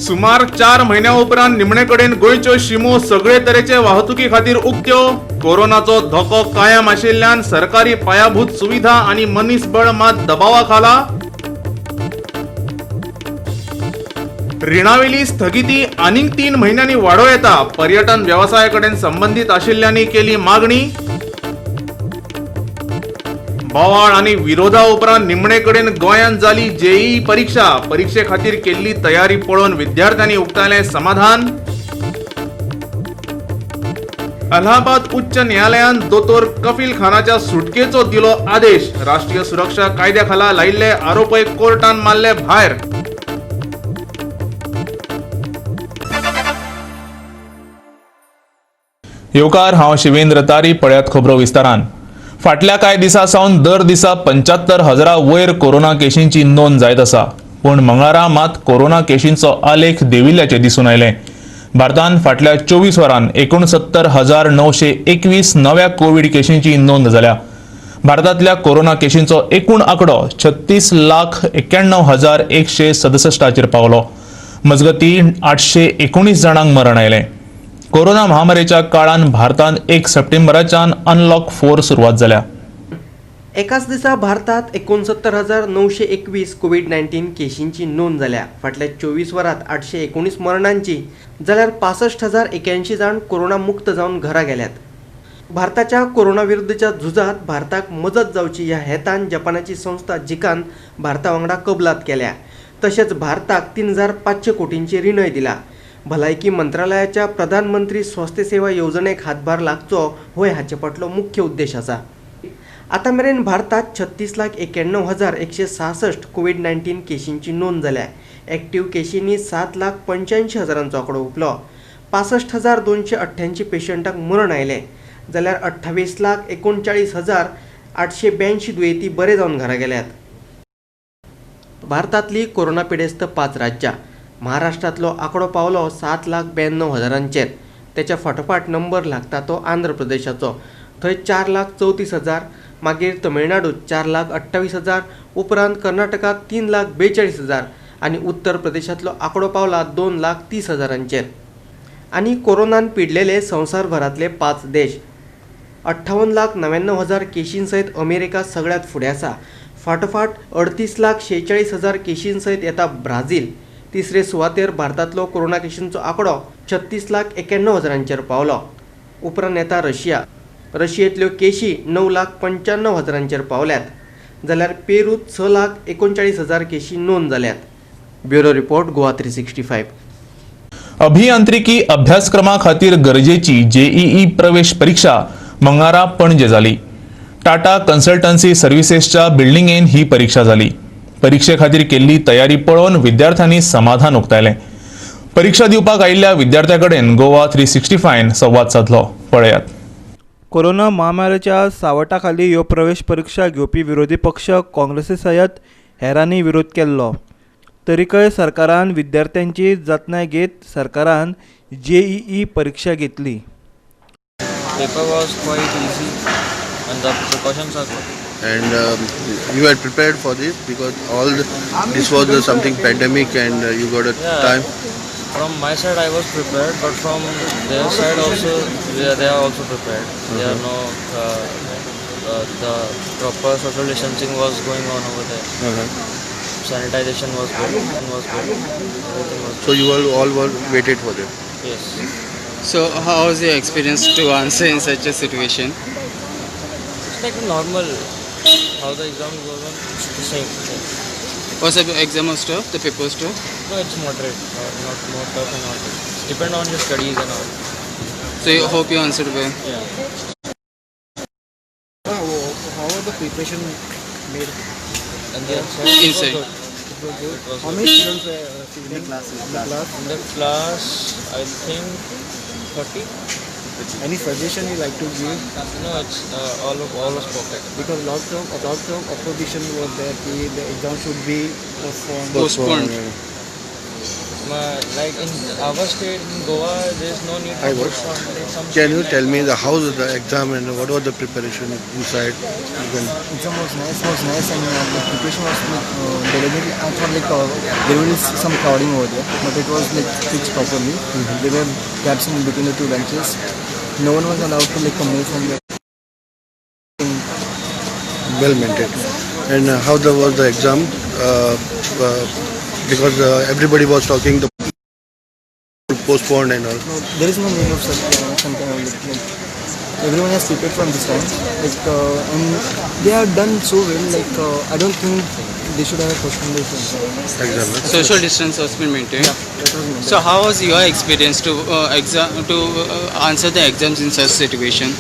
सुमार 4 म्हयन्या उपरांत निमणे कडेन गोंयच्यो शिमो सगळे तरेचे वाहतुकी खातीर उक्त्यो. कोरोनाचो धोको कायम आशिल्ल्यान सरकारी पायाभूत सुविधा आनी मनीसबळ मात दबावा खाला. रिणावेली स्थगिती आनीक 3 म्हयन्यांनी वाडोवं येता. पर्यटन वेवसाया कडेन संबंदीत आशिल्ल्यांनी केली मागणी. बोवाळ आनी विरोधा उपरांत निमणे कडेन गोंयांत जाली जेईई परीक्षा. परीक्षे खातीर केल्ली तयारी पळोवन विद्यार्थ्यांनी उक्तायलें समाधान. अलाहाबाद उच्च न्यायालयान दोतोर कफील खानाच्या सुटकेचो दिलो आदेश. राष्ट्रीय सुरक्षा कायद्या खाला लायिल्ले आरोपय कोर्टान मारले भायर. येवकार, हांव शिवेंद्र तारी. पळयात खबरो विस्तारान. फाटल्या कांय दिसां सावन दर दिसा 75,000 वयर कोरोना केशींची नोंद जायत आसा. पूण मंगळारा मात कोरोना केशींचो आलेख देंविल्ल्याचें दिसून आयलें. भारतान फाटल्या 24 वरां 69,921 नव्या कोवीड केशींची नोंद जाल्या. भारतांतल्या कोरोना केशींचो एकूण आंकडो 36,91,167 पावलो. मजगतीं 819 जाणांक मरण आयलें. कोरोना महामारीच्या काळान भारतान 1 सप्टेंबराच्यान अनलॉक 4 सुरवात जाल्या. एकाच दिसा भारतात 69,921 कोवीड-19 केशींची नोंद जाल्या. फाटल्या 24 वरांत 819 मरणांची जाल्यार 65,081 जाण कोरोना मुक्त जावन घरा गेल्यात. भारताच्या कोरोना विरुद्धच्या झुजांत भारताक मजत जावची ह्या हेतान जपानाची संस्था जिकान भारता वांगडा कबलात केल्या. तशेंच भारताक 3,500 कोटींची रिणय दिला. भलायकी मंत्रालयाच्या प्रधानमंत्री स्वास्थ्य सेवा येवजणेक हातभार लागचो होय हाचे फाटलो मुख्य उद्देश आसा. आतां मेरेन भारतात 36,91,166 कोवीड-19 केशींची नोंद जाल्या. एक्टिव्ह केशींनी 7,85,000 आंकडो हुपलो. 65,288 पेशंटांक मरण आयलें जाल्यार 28,39,882 दुयेंती बरे जावन घरा गेल्यात. भारतांतली कोरोना पिडेस्त 5 राज्यां. महाराष्ट्रांतलो आंकडो पावलो 7,92,000. तेच्या फाटोफाट नंबर लागता तो आंध्र प्रदेशाचो, थंय 4,34,000, मागीर तमिळनाडूत 4,28,000, उपरांत कर्नाटकांत 3,42,000 आनी उत्तर प्रदेशांतलो आंकडो पावला 2,30,000. आनी कोरोनान पिडलेले संवसारभरांतले 5 देश. 58,99,000 केशीं सयत अमेरिका सगळ्यांत फुडें आसा. फाटोफाट 38,46,000 केशीं सयत येता ब्राझील. तिसरे सुवातेर भारतांतलो कोरोना केशींचो आंकडो 36,91,000 पावलो. उपरांत येता रशिया. रशियेंतल्यो केशी 9,95,000 पावल्यात जाल्यार पेरूत 6,39,000 केशी नोंद जाल्यात. Bureau report, Goa 365. अभियांत्रिकी अभ्यासक्रमा खातीर गरजेची जेईई प्रवेश परीक्षा मंगळारा पणजे जाली. टाटा कन्सल्टन्सी सर्व्हिसेसच्या बिल्डिंगेन ही परीक्षा जाली. परीक्षे खातीर केल्ली तयारी पळोवन विद्यार्थ्यांनी समाधान उक्तायलें. परीक्षा दिवपाक आयिल्ल्या विद्यार्थ्यां कडेन गोवा 365 संवाद सादलो. पळयात. कोरोना महामारीच्या सावटाखाली ह्यो प्रवेश परीक्षा घेवपी विरोधी पक्ष काँग्रेसी सयत हेरांनी विरोध केल्लो. तरीकय सरकारान विद्यार्थ्यांची जतनाय घेत सरकारान जेईई परीक्षा घेतली. Paper was quite easy and the precautions are good. And you had prepared for this because all this was something pandemic and you got a time. From my side I was prepared, but from their side also they are also prepared. There are no the proper social distancing was going on over there. Sanitization was good. Everything was good. So you all were waited for them. Yes. So how was your experience to answer in such a situation? It's like normal. How the exam goes on, it's the same thing. Was the exam was tough? The paper was tough? No, it's moderate. Not more tough and all. It's depend on your studies and all. So you hope you answered well. Yeah. How was the preparation made? And the inside. Inside. It was good. It was How good. many students were in the class? In the class, I think 30. Any suggestion you like to give? No, it's all was perfect. Because lot of opposition was there. Ki the exam should be postponed. Postponed. Like in our state, in Goa, there is no need I to was. postpone. Like some Can state you like tell me the how was the exam and what was the preparation inside? You can Exam was nice, and the preparation was like, deliberately. I thought like there will be some crowding over there, but it was like fixed properly. There were gaps in between the two benches. No one was allowed to like move from the. Well maintained. And how the was the exam? Because everybody was talking the postponed and all. No, there is no need of such some kind of like everyone has prepared from this time. Like and they have done so well. Like I don't think they should have postponed this exam. Exam. Huh? Social distance has been maintained. Yeah, that was maintained. So how was your experience to answer the exams in such situation?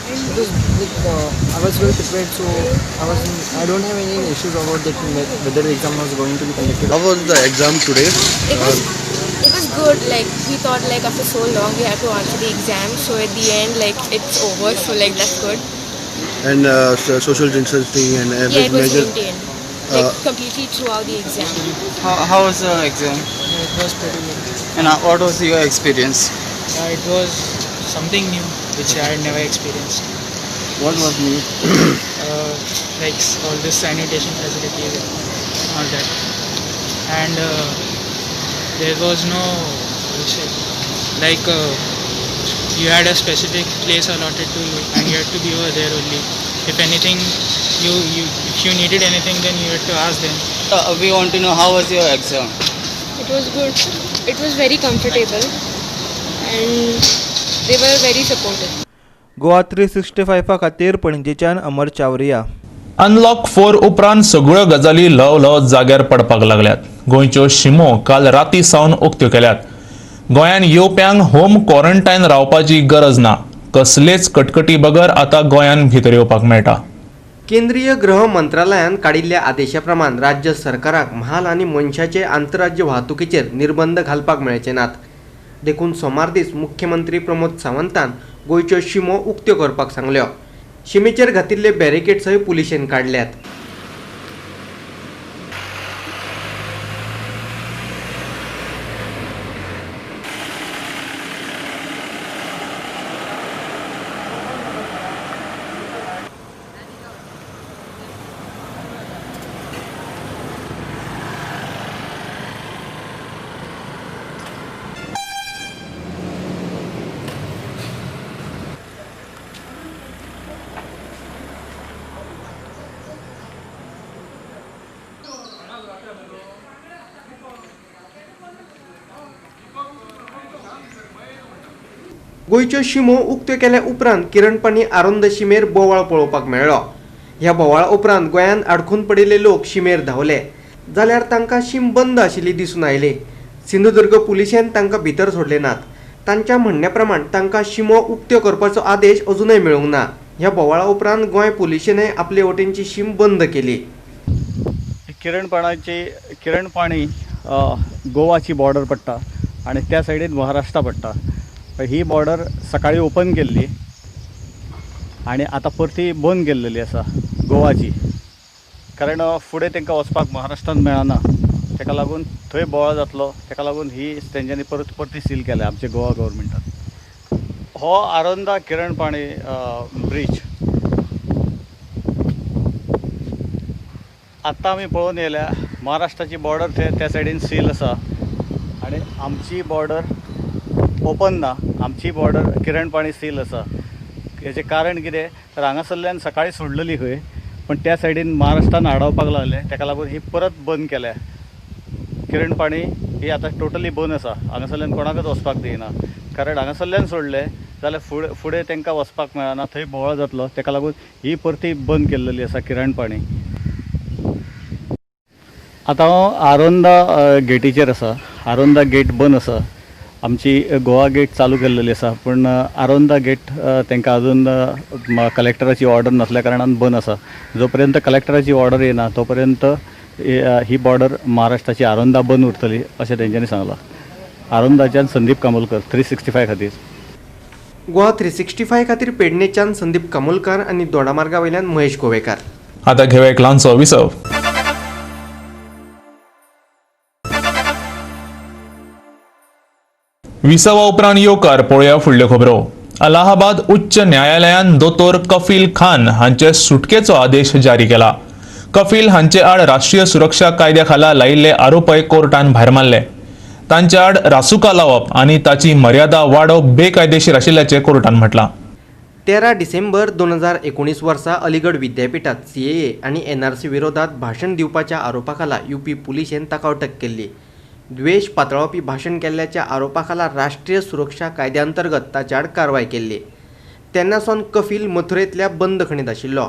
It was like I was well prepared, so I don't have any issues about that whether the exam was going to be conducted. How was the exam today? It was good. Like we thought, like after so long we had to answer the exam. So at the end, like it's over. So like that's good. And social distancing and every Yeah, it was measure. maintained. Like completely throughout the exam. How was the exam? It was pretty good. And what was your experience? It was something new which I had never experienced. What was new? Like all the sanitation facilities and all that. And there was no, what do you say, like you had a specific place allotted to you and you had to be over there only. If anything, you if you needed anything, then you had to ask them. We want to know how was your exam? It was good. It was very comfortable, and they were very supportive. Goa 365 खातीर पणजेच्यान अमर Chawariya. Unlock 4 उपरांत सगळ्यो गजाली ल्हव ल्हव जाग्यार पडपाक लागल्यात. गोंयच्यो शिमो काल राती सावन उक्त्यो केल्यात. गोंयान येवप्यांक होम क्वॉरंटायन रावपाची गरज ना. कसलेच कटकटी बगर आतां गोंयान भितर येवपाक मेळटा. केंद्रीय गृह मंत्रालयान काडिल्ल्या आदेशा प्रमाण राज्य सरकाराक म्हाल आनी मनशाचे आंतरराज्य वाहतुकीचेर निर्बंध घालपाक मेळचे नात. देखून सोमार दीस मुख्यमंत्री प्रमोद सावंतान गोंयच्यो शिमो उक्त्यो करपाक सांगल्यो. शिमेचेर घातिल्ले बॅरिकेड्सय पुलिशेन काडल्यात. गोंयच्यो शिमो उक्त्यो केल्या उपरांत किरणपाणी आरोंद शिमेर बोवाळ पळोवपाक मेळ्ळो. ह्या बोवाळा उपरांत गोंयांत आडखून पडिल्ले लोक शिमेर धांवले जाल्यार तांकां शीम बंद आशिल्ली दिसून आयली. सिंधुदुर्ग पुलिशेन तांकां भितर सोडले नात. तांच्या म्हणण्या प्रमाण तांकां शिमो उक्त्यो करपाचो आदेश अजुनय मेळूंक ना. ह्या बोवाळा उपरांत गोंय पुलिशेनय आपले वटेनची शीम बंद केली. किरणपाणी गोवाची बॉर्डर पडटा आनी त्या सायडीन महाराष्ट्रा पडटा. ही बॉर्डर सकाळी ओपन केल्ली आनी आतां परती बंद केल्लेली आसा गोवाची, कारण फुडें तांकां वचपाक महाराष्ट्रान मेळना. ताका लागून थंय बोवाळ जातलो, ताका लागून ही तेंच्यांनी परत परती सील केल्या आमच्या गोवा गव्हर्मेंटान. हो आरोंदा किरणपाणी ब्रीज आत्तां आमी पळोवन येयल्या. महाराष्ट्राची बॉर्डर थंय त्या सायडीन सील आसा आनी आमची बॉर्डर ओपन ना. आमची बॉर्डर किरणपाणी सील आसा. हेचें कारण कितें तर हांगासरल्यान सकाळी सोडलेली खंय, पण त्या सायडीन महाराष्ट्रान आडावपाक लागले, ताका लागून ही परत बंद केल्या. किरणपाणी ही आतां टोटली बंद आसा. हांगासरल्यान कोणाकच वचपाक दिना, कारण हांगासरल्यान सोडलें जाल्यार फुडें तांकां वचपाक मेळना, थंय बोवाळ जातलो, ताका लागून ही परती बंद केल्लेली आसा किरणपाणी. आतां हांव आरोंदा गेटीचेर आसा. आरोंदा गेट बंद आसा. आमची गोवा गेट चालू केल्लेली आसा, पूण आरोंदा गेट तांकां अजून कलेक्टराची ऑर्डर नासल्या कारणान बंद आसा. जो पर्यंत कलेक्टराची ऑर्डर येना तो पर्यंत ही बॉर्डर महाराष्ट्राची आरोंदा बंद उरतली अशें तेंच्यांनी सांगलां. आरोंदाच्यान संदीप कामोलकर 365 खातीर. गोवा 365 खातीर पेडणेच्यान संदीप कामोलकर आनी दोडामार्गा वयल्यान महेश गोवेकार. आतां घेवया एक ल्हानसो विसव. विसवा उपरांत येवकार. पळोवया फुडल्यो खबरो. अलाहाबाद उच्च न्यायालयान दोतोर कफील खान हांचे सुटकेचो आदेश जारी केला. कफील हांचे आड राष्ट्रीय सुरक्षा कायद्या खाला लायिल्ले आरोपय कोर्टान भायर मारले. तांचे आड रासुका लावप आनी ताची मर्यादा वाडोवप बेकायदेशीर आशिल्ल्याचें कोर्टान म्हटलां. 13 डिसेंबर 2019 वर्सा अलीगढ विद्यापिठात सीएए आनी एनआरसी विरोधात भाशण दिवपाच्या आरोपाखाला युपी पुलिशेन ताका अटक केल्ली. द्वेश पातळावपी भाशण केल्ल्याच्या आरोपाखाला राष्ट्रीय सुरक्षा कायद्या अंतर्गत ताच्या आड कारवाय केल्ली. तेन्ना सावन कफील मथुरेंतल्या बंदखणीत आशिल्लो.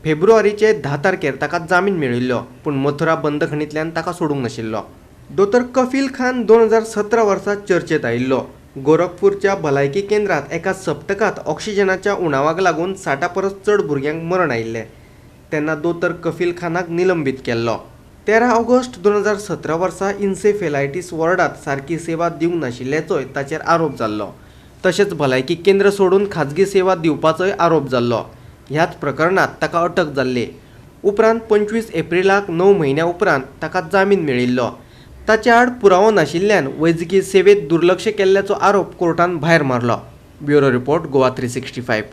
फेब्रुवारीचे 10 तारखेर ताका जामीन मेळिल्लो, पूण मथुरा बंदखणींतल्यान ताका सोडूंक नाशिल्लो. दोतोर कफील खान 2017 वर्सा चर्चेत आयिल्लो. गोरखपूरच्या भलायकी केंद्रात एका सप्तकात ऑक्सिजनाच्या उणावाक लागून 60 परस चड भुरग्यांक मरण आयिल्लें, तेन्ना दोतोर कफील खानाक निलंबीत केल्लो. 13 ऑगस्ट 2017 वर्सा इन्सेफेलायटीस वॉर्डात सारकी सेवा दिवंक नाशिल्ल्याचोय ताचेर आरोप जाल्लो. तशेंच भलायकी केंद्र सोडून खाजगी सेवा दिवपाचोय आरोप जाल्लो. ह्याच प्रकरणात ताका अटक जाल्ली. उपरांत 25 एप्रिलाक 9 म्हयन्या उपरांत ताका जामीन मेळिल्लो. ताचे आड पुरावो नाशिल्ल्यान वैजकी सेवेत दुर्लक्ष केल्ल्याचो आरोप कोर्टान भायर मारलो. Bureau report, Goa 365.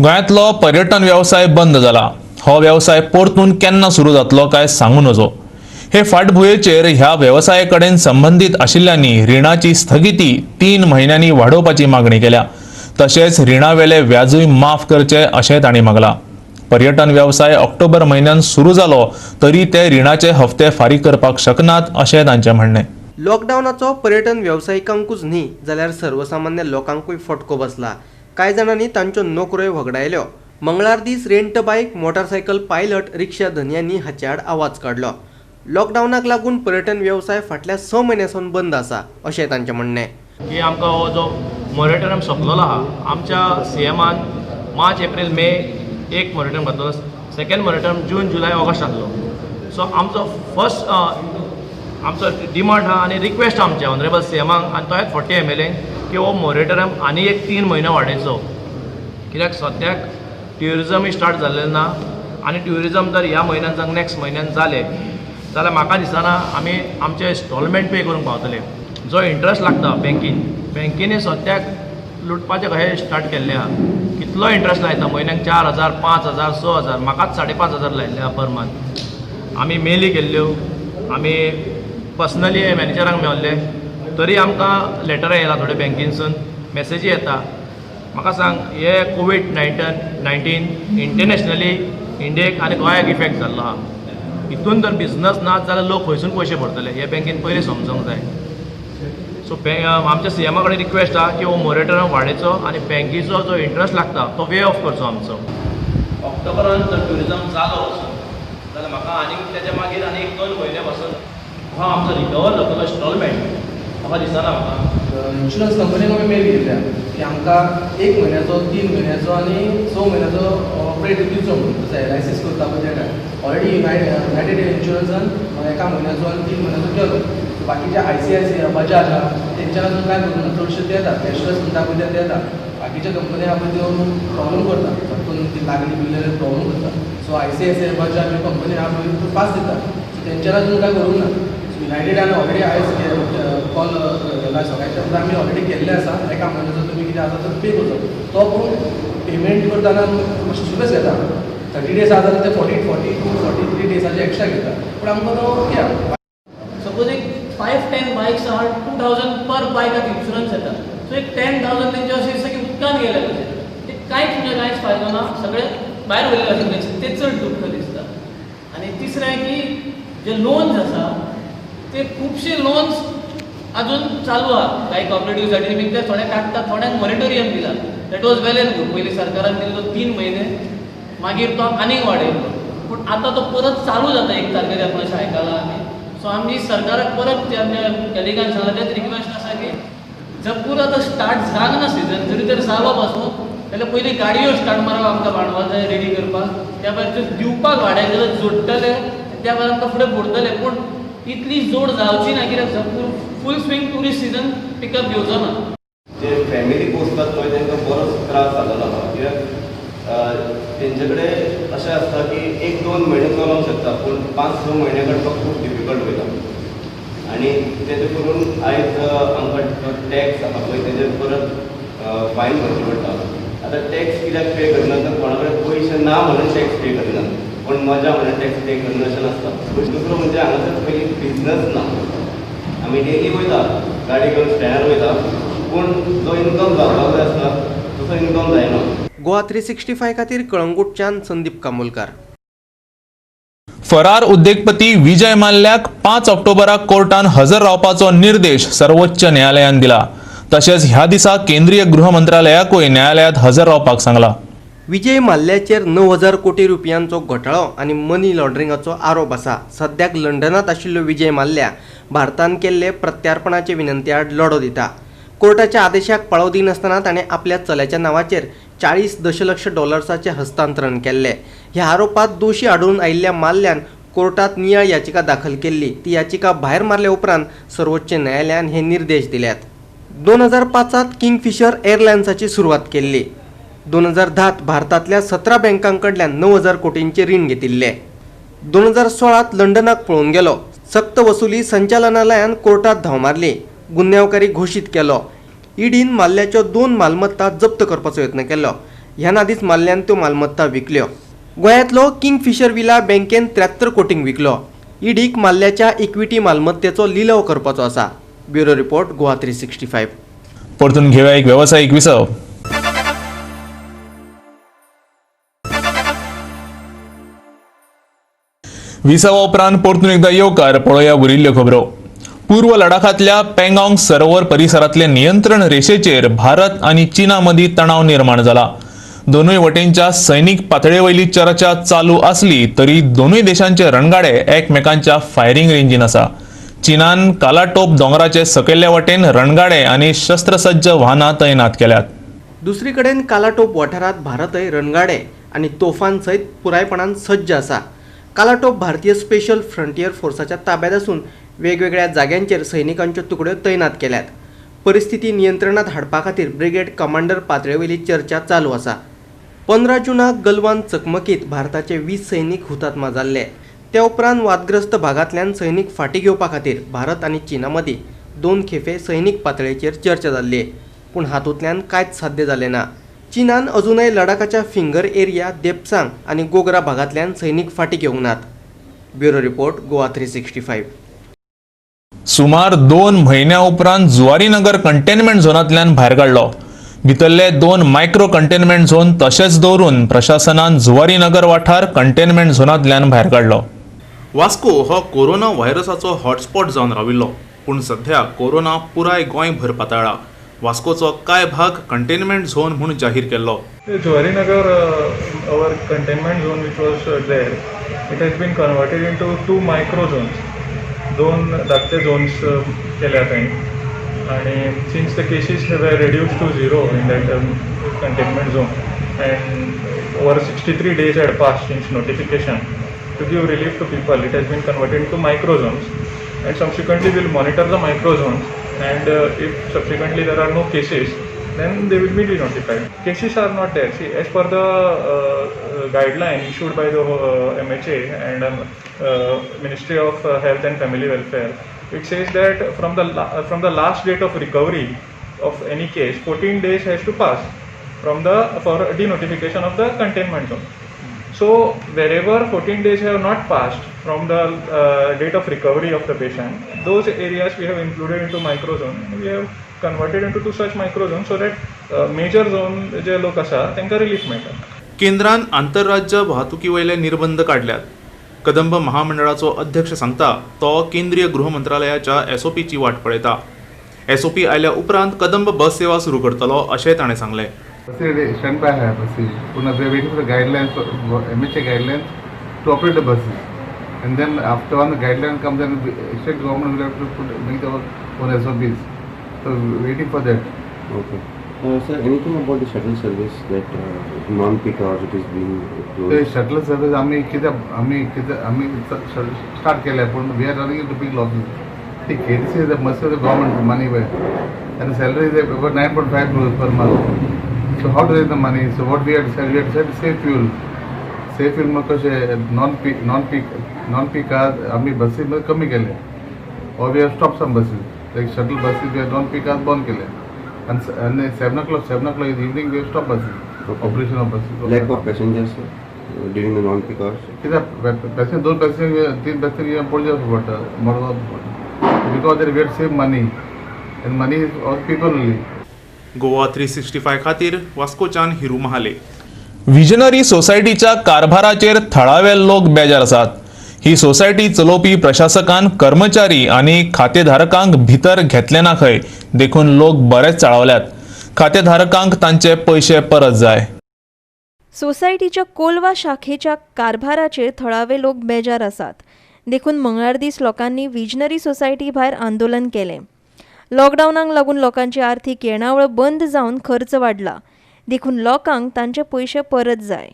गोंयांतलो पर्यटन वेवसाय बंद जाला. हो वेवसाय परतून केन्ना सुरू जातलो काय सांगू नजो. हे फाटभुंयेचेर ह्या वेवसाया कडेन संबंदीत आशिल्ल्यांनी रिणाची स्थगिती 3 म्हयन्यांनी वाडोवपाची मागणी केल्या. तशेंच रिणावेले व्याजूय माफ करचे अशें तांणी मागलां. पर्यटन वेवसाय ऑक्टोबर म्हयन्यान सुरू जालो तरी ते रिणाचे हफ्ते फारीक करपाक शकनात अशें तांचें म्हणणें. लॉकडावनाचो पर्यटन वेवसायिकांकूच न्ही, जाल्यार सर्वसामान्य लोकांकूय फटको बसला. कांय जाणांनी तांच्यो नोकऱ्योय व्हगडायल्यो. मंगळार दीस रेंट बायक, मोटारसायकल पायलट, रिक्षा धनयांनी हाचे आड आवाज काडलो. लॉकडावनाक लागून पर्यटन वेवसाय फाटल्या 6 म्हयन्यां सावन बंद आसा अशें तांचें म्हणणें. की आमकां हो जो मॉरेटोरियम सोंपलेलो आहा, आमच्या सीएमान मार्च, एप्रील, मे एक मॉरेटोरियम घातलो. सेकंड मॉरेटोरियम जून, जुलय, ऑगस्ट आसलो. सो आमचो फर्स्ट आमचो डिमांड आहा आनी रिक्वेस्ट आमचे ऑनरेबल सीएमाक आनी तोच 40 एमएलए की हो मॉरेटोरियम आनी एक 3 म्हयने वाडयचो, कित्याक सद्याक ट्युरिजमय स्टार्ट जाल्लें ना आनी ट्युरिजम जर ह्या म्हयन्यान जावं नेक्स्ट म्हयन्यान जालें जाल्यार म्हाका दिसना आमी आमचे इन्स्टॉलमेंट पे करूंक पावतले. जो इंट्रस्ट लागता बँकीन, बँकीनी सद्याक लुटपाचें कशें स्टार्ट केल्लें आहा. कितलो इंट्रस्ट लायता म्हयन्याक, 4000, 5000, 6000. म्हाकाच 5500 लायिल्ले आहा पर मंथ. आमी मेली केल्ल्यो, आमी पर्सनली मॅनेजरांक मेवल्ले, तरी आमकां लेटरां येयला, थोडे बँकीनसून मॅसेजी येता. म्हाका सांग, हे कोवीड 19 इंटरनॅशनली इंडियेक आनी गोंयाक इफेक्ट जाल्लो आहा. हितून जर बिजनस ना जाल्यार लोक खंयसून पयशे भरतले? हे बँकेन पयलीं समजोंक जाय. सो आमच्या सीएमा कडेन रिक्वेस्ट आहा की हो मोरेटोरियम वाडयचो आनी बँकेचो जो इंट्रस्ट लागता तो वे ऑफ करचो आमचो. ऑक्टोबरान जर ट्युरिजम जालो वचून जाल्यार म्हाका आनीक तेच्या मागीर आनी एक दोन म्हयने पासून हो आमचो रिकवर जातलो इन्स्टॉलमेंट, म्हाका दिसना म्हाका. इन्शुरन्स कंपनीक आमी मेल केल्ल्या की आमकां एक म्हयन्याचो, 3 म्हयन्याचो आनी 6 म्हयन्याचो रेट दिवचो म्हणून. जसो एलआयसीस करता पळय त्या टायम ऑलरेडी युनायटेड इन्शुरन्सान एका म्हयन्याचो आनी 3 म्हयन्याचो केलो. बाकीचे आयसीआयसीआय, बजाज आहा, तेंच्यान अजून कांय करूंक ना. चडशे ते येता, कॅशलेस म्हणटा पळय ते येता. बाकीच्या कंपनी आहा पळय त्यो प्रॉब्लम करता, पटकन ती लागली बिल्ली जाल्यार प्रॉब्लम करता. सो आयसीआयसीआय, बजाज ह्यो कंपनी आहा पळय त्यो फास्ट दिता. सो तेंच्यान अजून कांय करूंक ना. सो युनायटेडान ऑलरेडी आयज कॉल केला सगळ्यांच्या, आमी ऑलरेडी केल्ले आसा. एका म्हयन्याचो तुमी कितें आसा तर पे करचो. तो पूण पेमेंट करतना मातशे सुबेज घेता. 30 डेज आसा जाल्यार ते 40, 42, 43 डेजाचे एक्स्ट्रा घेता, पूण आमकां तो कित्याक सपोज एक 5-10 बायक्स आहा, 2000 पर बायकाक इन्शुरन्स येता. सो एक 10,000 तेंचे अशें दिसता की उदकान गेले कशे. ते कांयच, म्हणजे कांयच फायदो ना, सगळे भायर वयले अशें, ते चड दुख्ख दिसता. आनी तिसरें की जे लोन्स आसा ते खुबशे लोन्स अजून चालू आहा. कांय कॉपरेटीव सोसायटीनी बीन ते थोडे काडटा, थोड्यांक मॉरेटोरियम दिला. That was well and good. पयलीं सरकारान दिल्लो 3 म्हयने, मागीर तो आनीक वाडयलो, पूण आतां तो परत चालू जाता 1 तारखेर अशें आयकलां आमी. सो आमी सरकाराक परत ते आमच्या कलिगान सांगलां, तेच रिक्वेस्ट आसा की जर आतां स्टार्ट जावंक ना सिजन जरी तर जालो पासून जाल्यार पयलीं गाडयो स्टार्ट मारप आमकां भांडवल जाय रेडी करपाक. त्या भायर त्यो दिवपाक भाडें जाल्यार जोडटले, त्या भायर आमकां फुडें भरतले, पूण इतली जोड जावची ना, कित्याक फूल स्विंग ट्युरिस्ट सिजन पिकअप घेवचो ना. जे फॅमिली पोसतात पळय तांकां बरोच त्रास जालेलो आहा, कित्याक तेंचे कडेन अशें आसता की एक दोन म्हयने चलोवंक शकता, पूण 5-6 म्हयने काडपाक खूब डिफिकल्ट वयता. आनी तेजे करून आयज आमकां टॅक्स आसा पळय तेजेर परत फायन भरची पडटा. आतां टॅक्स कित्याक पे करना तर कोणा कडेन पयशे ना म्हणून टॅक्स पे करना, पूण मजा म्हणून टॅक्स पे करना अशें नासता. दुसरो म्हणजे हांगासर पयलीं बिजनस ना, आमी डेली वयता गाडी घेवन स्टँडार वयता, पूण जो इनकम जावपाक जाय आसता तसो इनकम जायना. गोवा 365 खातीर कळंगूटच्यान संदीप कामोलकार. फरार उद्देगपती विजय माल्ल्याक 5 ऑक्टोबराक कोर्टान हजर रावपाचो निर्देश सर्वोच्च न्यायालयान दिला. तशेंच ह्या दिसा केंद्रीय गृह मंत्रालयाकूय न्यायालयात हजर रावपाक सांगला. विजय माल्ल्याचेर 9,000 कोटी रुपयांचो घोटाळो आनी मनी लॉन्ड्रिंगाचो आरोप आसा. सद्याक लंडनांत आशिल्लो विजय माल्ल्या भारतान केल्ले प्रत्यार्पणाचे विनंती आड लढो दिता. कोर्टाच्या आदेशाक पाळो दिनासतना ताणें आपल्या चल्याच्या नांवाचेर 40 दशलक्ष डॉलर्साचें हस्तांतरण केल्लें. ह्या आरोपांत दोशी आढळून आयिल्ल्या माल्ल्यान कोर्टात नियाळ याचिका दाखल केल्ली. ती याचिका भायर मारल्या उपरांत सर्वोच्च न्यायालयान हे निर्देश दिल्यात. 2005 किंगफिशर एअरलायन्साची सुरवात केल्ली. 2010 भारतांतल्या 17 बँकांकडल्यान 9,000 कोटींचे रीण घेतिल्ले. 2016 लंडनाक पळून गेलो. सक्त वसुली संचालनालयान कोर्टात धांव मारली. गुन्यांवकारी घोशीत केलो. ईडीन माल्ल्याच्यो 2 मालमत्ता जप्त करपाचो यत्न केलो. ह्या नादीच माल्ल्यान त्यो मालमत्ता विकल्यो. गोंयांतलो किंगफिशर विला बँकेन 73 कोटींक विकलो. ईडीक माल्ल्याच्या इक्विटी मालमत्तेचो लिलाव करपाचो आसा. Bureau report, Goa 365. परतून घेवया एक वेवसायीक विसव. विसवा उपरांत परतून एकदा येवकार. पळोवया उरिल्ल्यो खबरो. पूर्व लडाखांतल्या पेंगॉंग सरोवर परिसरांतले नियंत्रण रेशेचेर भारत आनी चीना मदीं तणाव निर्माण जाला. दोनूय वटेनच्या सैनीक पातळेवयली चर्चा चालू आसली तरी दोनूय देशांचे रणगाडे एकमेकांच्या फायरिंग रेंजीन आसा. चीनान कालाटोप दोंगराचे सकयल्ले वटेन रणगाडे आनी शस्त्रसज्ज वाहनां तैनात केल्यात. दुसरी कडेन कालाटोप वाठारांत भारतय रणगाडे आनी तोफान सयत पुरायपणान सज्ज आसा. कालाटोप भारतीय स्पेशल फ्रंटियर फोर्साच्या ताब्यात आसून वेगवेगळ्या जाग्यांचेर सैनिकांच्यो तुकड्यो तैनात केल्यात. परिस्थिती नियंत्रणात हाडपा खातीर ब्रिगेड कमांडर पातळेवयली चर्चा चालू आसा. 15 जूनाक गलवान चकमकीत भारताचे 20 सैनिक हुतात्मा जाल्ले. त्या उपरांत वादग्रस्त भागांतल्यान सैनिक फाटीं घेवपा खातीर भारत आनी चीना मदीं 2 खेपे सैनिक पातळेचेर चर्चा जाल्ली, पूण हातूंतल्यान कांयच साध्य जालें ना. चीनान अजूनय लडाखाच्या फिंगर एरिया, देपसांग आनी गोगरा भागांतल्यान सैनिक फाटीं घेवंक नात. Bureau report, Goa 365. सुमार 2 म्हयन्या उपरांत जुवारीनगर कंटेनमेंट झोनांतल्यान भायर काडलो. भितरले 2 मायक्रो कंटेनमेंट झोन तशेंच दवरून प्रशासनान जुवारीनगर वाठार कंटेनमेंट झोनांतल्यान भायर काडलो. वास्को हो कोरोना व्हायरसाचो हॉटस्पॉट जावन राविल्लो, पूण सध्या कोरोना पुराय गोंयभर पातळ्ळा. वास्कोचो कांय भाग कंटेनमेंट झोन म्हूण जाहीर केल्लो. Zuarinagar our containment zone which was there, it has been converted into 2 micro zones. 2 धाकटे झोन्स केल्या थंय आनी since the cases were reduced to 0 in that containment zone and over 63 days had passed since notification, to give relief to people it has been converted into micro zones and subsequently we will monitor the micro zones and if subsequently there are no cases then they will be denotified. Cases are not there. See, as per the guideline issued by the MHA and Ministry of Health and Family Welfare, it says that from the last date of recovery of any case, 14 days has to pass from the for denotification of the containment zone. So wherever 14 days have not passed from the date of recovery of the patient, those areas we have included into micro zone and we have converted into 2 such micro zones so that major zone जे लोक आसा तांकां relief मेळटा. केंद्रान आंतरराज्य वाहतुकीवयले निर्बंध काडल्यात. कदंब महामंडळाचो अध्यक्ष सांगता तो केंद्रीय गृह मंत्रालयाच्या एसओपीची वाट पळयता. एसओपी आयल्या उपरांत कदंब बस सेवा सुरू करतलो अशें ताणें सांगलें. स्टँड बाय आहा बसी, पूण waiting for guidelines, MHA guidelines to operate the buses and then after on the guideline comes then state government will have to put make our own SOPs. So waiting for that. Okay. Sir, anything about the shuttle service that non-peak hours it is being closed? The shuttle service आम्ही कितें आम्ही start केल्या, पूण we are running into big losses. See, KTC is the mercy of the government money by and salary is about 9.5 crores per month. So how to raise the money? So what we have decided, to save fuel. Save fuel मग कशें non peak hours आम्ही बसी कमी केले. Or we have stop some buses like shuttle buses, we have non peak hours बंद केले आनी 7 o'clock in evening we have stop buses, operation of buses. Lack of passengers during the non peak hours. कित्याक passenger, दोन passenger, तीन passenger Panaji वचूं पडटा, मडगांव वचूं पडटा, because there we save money and money is all people only. Goa 365 खातीर वास्कोच्यान Hiru Mahale. Visionary सोसायटीच्या कारभाराचेर थळावे लोक बेजार आसात. ही सोसायटी चलोवपी प्रशासकान कर्मचारी आनी खातेधारकांक भितर घेतले ना खंय, देखून लोक बरेच चाळवल्यात. खातेधारकांक तांचे पयशे परत जाय. सोसायटीच्या कोलवा शाखेच्या कारभाराचेर थळावे लोक बेजार आसात. देखून मंगळार दीस लोकांनी विजनरी सोसायटी भायर आंदोलन केलें. लॉकडावनाक लागून लोकांची आर्थीक येणावळ बंद जावन खर्च वाडला, देखून लोकांक तांचे पयशे परत जाय.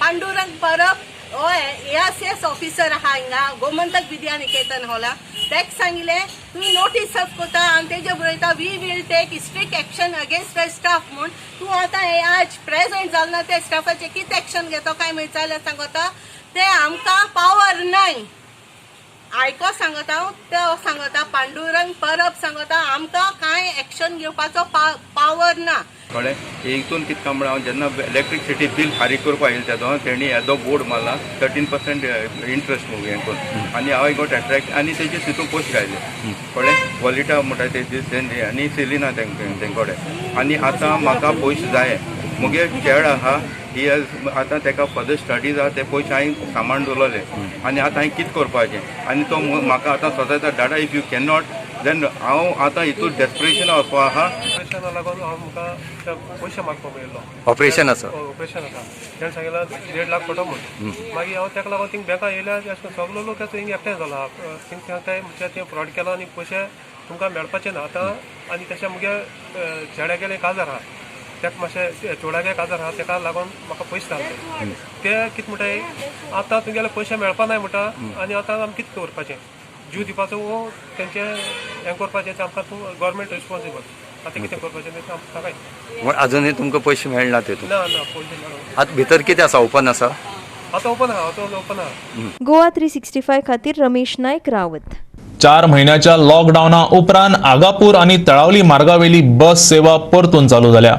पांडुरंग परब हो एएसएस ऑफिसर आहा हिंगा गोमंतक विद्या निकेतन हॉला. तेक सांगिलें, तुमी नोटीस सर्व करता आनी तेजे बरयता, "We will take strict action against the staff" म्हूण. तूं आतां हे आज प्रेझेंट जाल ना, ते स्टाफाचे कितें एक्शन घेतो काय म्हणून सांगता. ते आमकां पावर नाय आयको सांगता हांव. ते सांगता, पांडुरंग परब सांगता, आमकां कांय एक्शन घेवपाचो पावर ना. कळ्ळें? हितून कितें काय म्हणल्यार, हांव जेन्ना इलेक्ट्रिसिटी बील फारीक करपाक येयलें तेदो तेणी येदो बोर्ड मारला, 13% इंट्रस्ट हें करून, आनी हांव गॉट एट्रॅक्ट आनी तेजे तितून पयशे घायले. कळ्ळें? वॉलेटा म्हणटा ते आनी सेलिना तेंचे कडेन. आनी आतां म्हाका पयशे जाय. मुगे चेडो आहा, ही आतां तेका फर्दर स्टडीज आहा. ते पयशे हांवें सामान दवरलेले आनी आतां हांवें कितें करपाचें? आनी तो म्हाका आतां सदांच, "दादा, if you can not then हांव आतां हितून डेस्परेशन वचपा आहा." ऑपरेशना लागून हांव म्हाका पयशे मागपाक येयल्लो. ऑपरेशन आसा. ऑपरेशन आसा. तेणें सांगितलं 1.5 लाख पडटलो म्हूण. मागीर हांव ताका लागून थिंग बँका येयल्या, अशें करून सगलो लोक आतां हिंग एकठांय जाला. थिंग ते म्हणजे ते फ्रॉड केला आनी पयशे तुमकां मेळपाचे ना आतां. आनी तशें मुगे चेड्यागेलें काजार आहा, ताका मातशें चेडवागे काजार आहा, ताका लागून म्हाका पयशे जाय. ते कितें म्हणटाय, आतां तुगेले पयशे मेळपा नाय म्हणटा. आनी आतां आमी कितें करपाचें? जीव दिवपाचो वो तेंचे हें करपाचें? तें आमकां तूं गव्हर्मेंट रिस्पॉन्सिबल. आतां कितें करपाचें तें आमकां सांगाय. म्हण अजुनूय तुमकां पयशे मेळना तेतून? ना ना, पयशे मेळना. आतां भितर कितें आसा? ओपन आसा? आतां ओपन आहा, आतां ओपन आहा. गोवा 365 खातीर रमेश नायक रावत. 4 म्हयन्याच्या लॉकडावना उपरांत आगापूर आनी तळावली मार्गावेली बस सेवा परतून चालू जाल्या.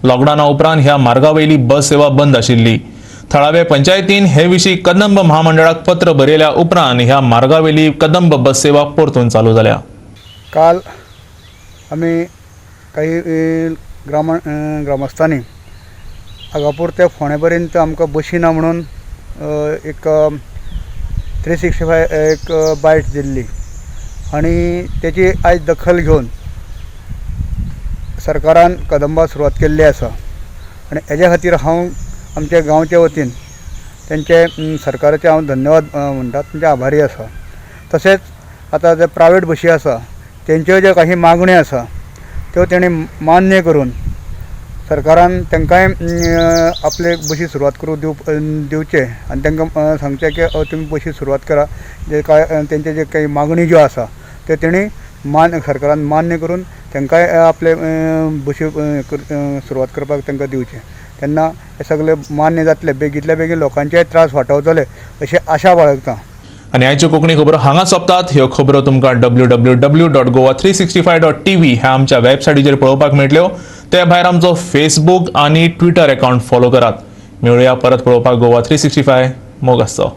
लॉकडावना उपरांत ह्या मार्गावेली बस सेवा बंद आशिल्ली. थळावे पंचायतीन हे विशीं कदंब महामंडळाक पत्र बरयल्या उपरांत ह्या मार्गावेली कदंब बस सेवा परतून चालू जाल्या. काल आमी काही ग्रामस्थांनी आगापूर ते फोंडे पर्यंत आमकां बशी ना म्हणून एक 365 एक बायट दिल्ली आनी तेची आयज दखल घेवन सरकारान कदंबा सुरवात केल्ली आसा. आनी हेज्या खातीर हांव आमच्या गांवच्या वतीन तेंचे सरकाराचे हांव धन्यवाद म्हणटा, तेंचे आभारी आसा. तशेंच आतां जे प्रायवेट बशी आसा, तेंच्यो ज्यो काही मागण्यो आसा, त्यो तेणी मान्य करून सरकारान तांकांय आपले बशी सुरवात करूंक दिवचे आनी तांकां सांगचें की तुमी बशी सुरवात करा. जे काय तेंचे जे काही मागणी ज्यो आसा, त्यो तेणी सरकारान मान्य करून तांकांय आपले बशी सुरवात करपाक तांकां दिवचें. तेन्ना हे सगळे मान्य जातले, बेगींतल्या बेगीन लोकांचे त्रास वाटावतले अशी आशा बाळगता. आनी आयच्यो कोंकणी खबरो हांगा सोंपतात. ह्यो खबरो तुमकां www.goa365.tv ह्या आमच्या वेबसायटीचेर पळोवपाक मेळटल्यो. ते भायर आमचो फेसबूक आनी ट्विटर अकाउंट फॉलो करात. मेळुया परत पळोवपाक गोवा 365. मोग आसचो.